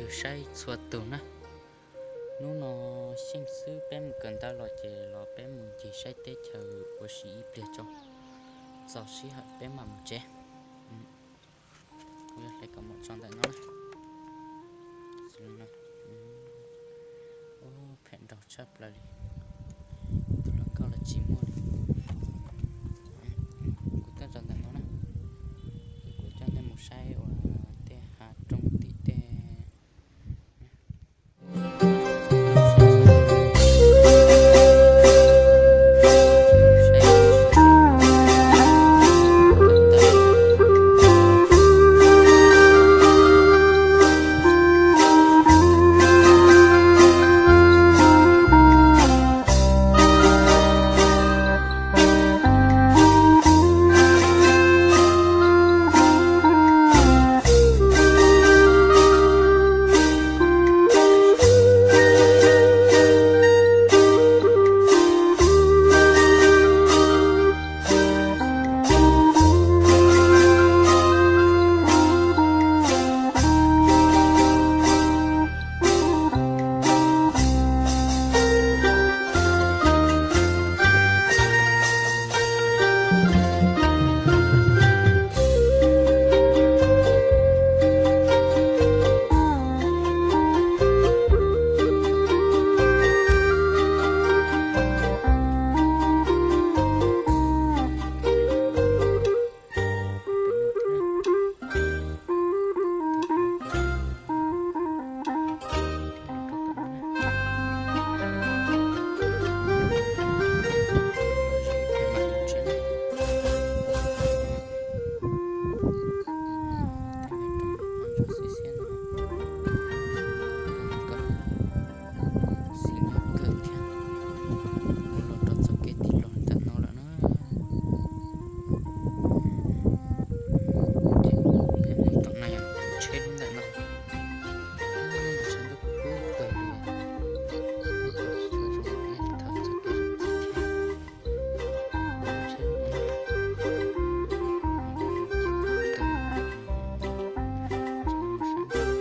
Saib txhua tus na. Hnub no xyeej xwb peb mus kawm ntawv los ces los peb mus ncig saib teb chaws ua si ib pliag tso, txog sij hawm peb mam mus tsev. Kuv yuav hle kaus mom tso ntawm no na. Ub, phem nraug tshaj plaws li. Tus hluas nkauj los tsis muaj li. Kuv tuaj tso ntawm no na, ces kuv coj nej mus saib uas tej hav roob tim tej Xis nyob kawg thiab, kuv los rau txoj kev tim los ntawm no lawm na. Ces peb mus tom no yog tsheb lub ntawm no, tshav ntuj kub kawg li. Thaum txog kev txim thiab.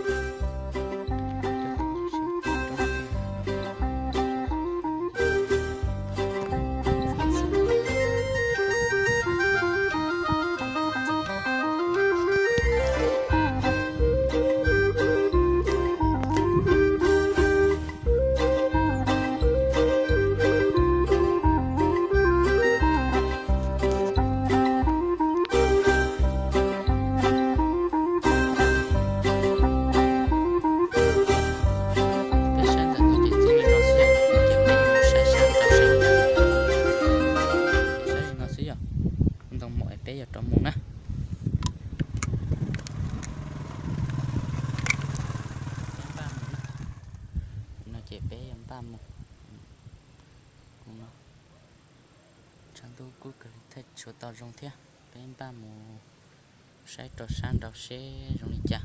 Peb saib ntawm no ces txij li no xwb yog, ces peb yuav mus saib sab tau seb. Saib li no xwb yog, ntoo mom es peb yuav rov mus na. Peb npaj mus na. No ces peb yuav npaj mus. Kuv no, tshav ntuj kub kawg li thiaj tshuav tau zoo thiab. Peb npaj mus saib rau sab nraud seb zoo li cas.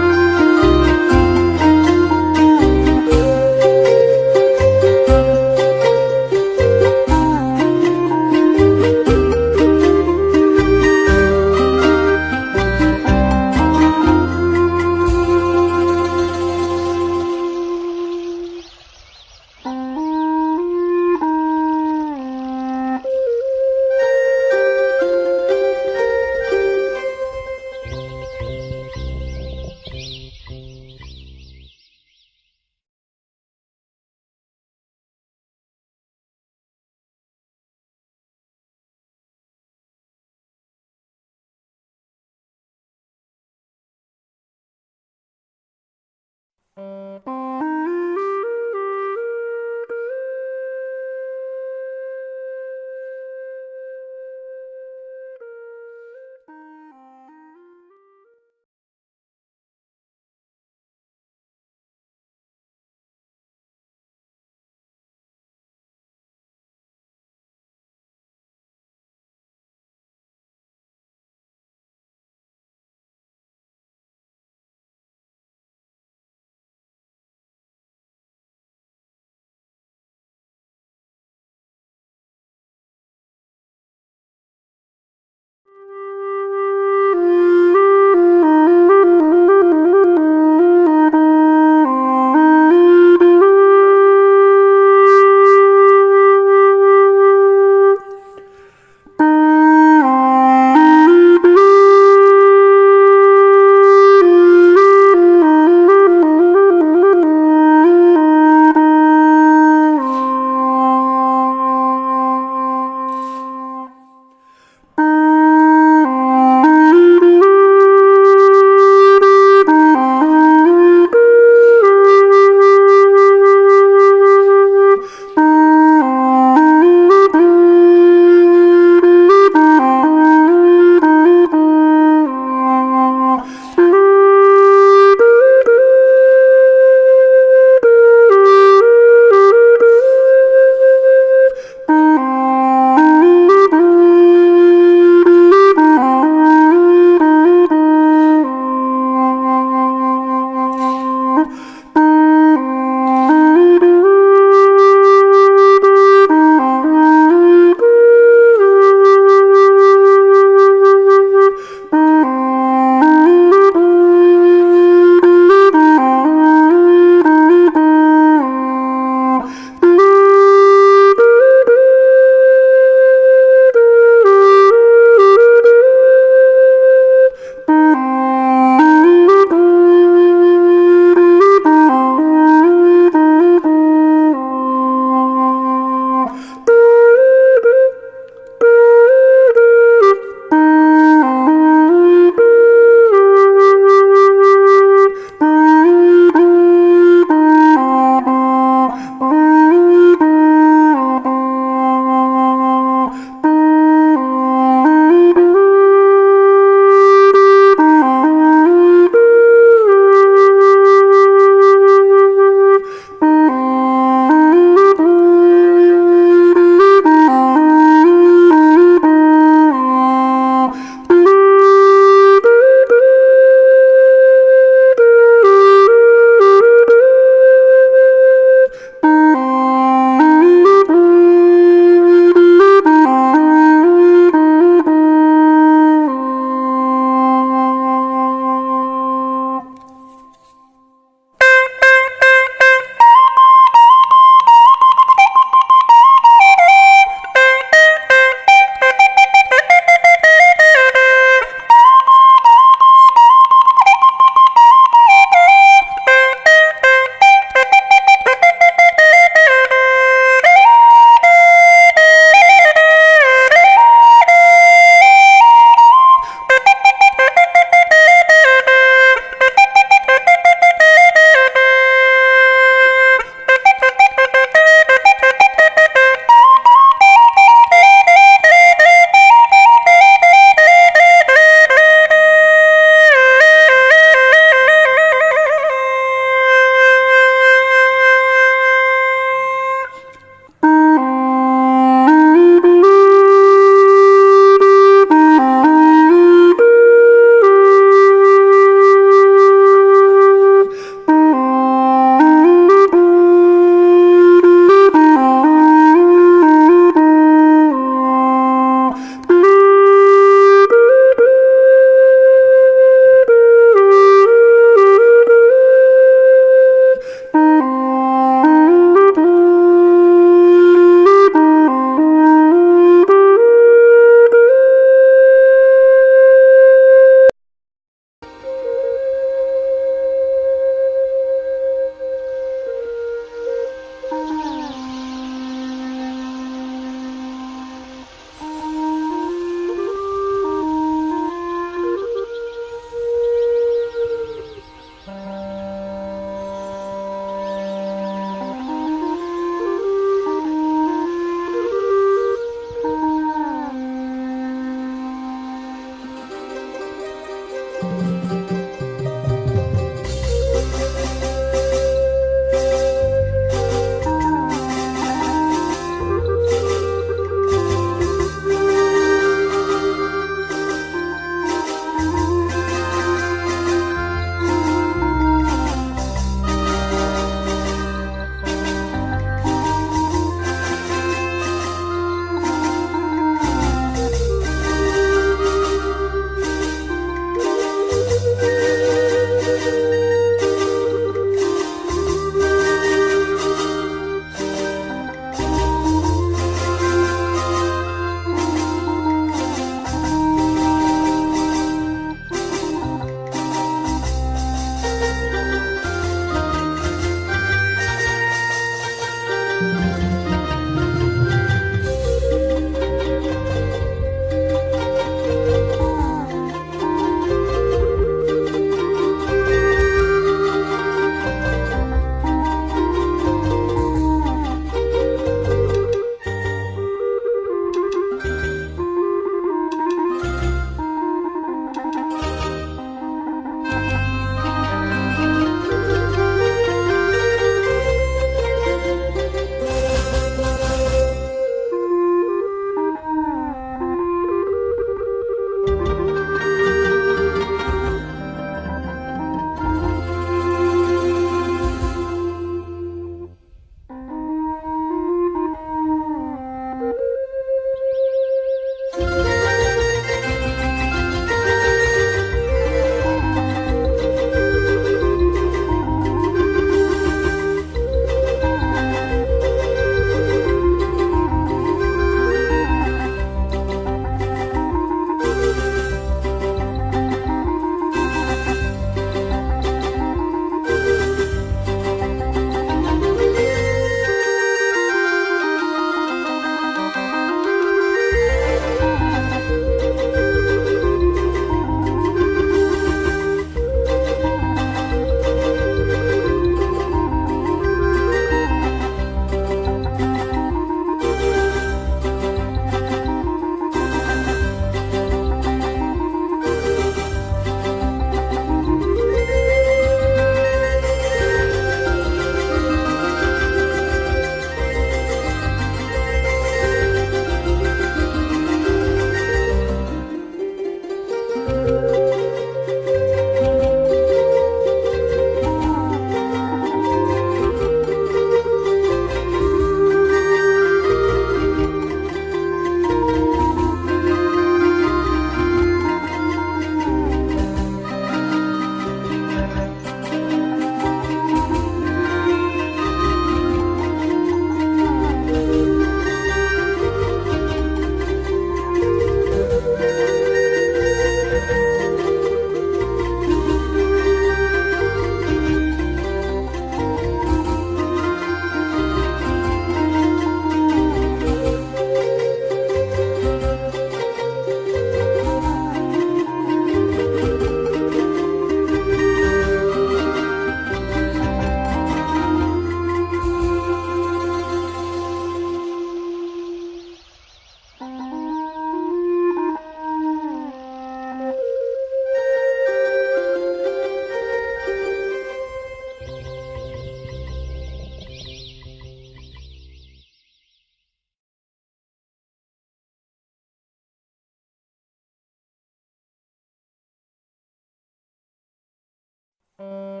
Cov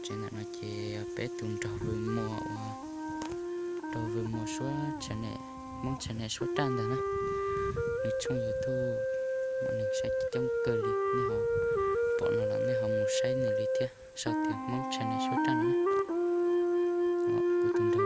tsev ntawm no ces peb tus nrog Vwm Muas uas nrog Vwm Muas suab channel, Hmoob channel suab raj ntag na. Nws tshooj YouTube mas neeg saib coob kawg li, nej ho pom no los nej ho mus saib nws li thiab, sau tias Hmoob channel suab raj no na. Kuv tus nrog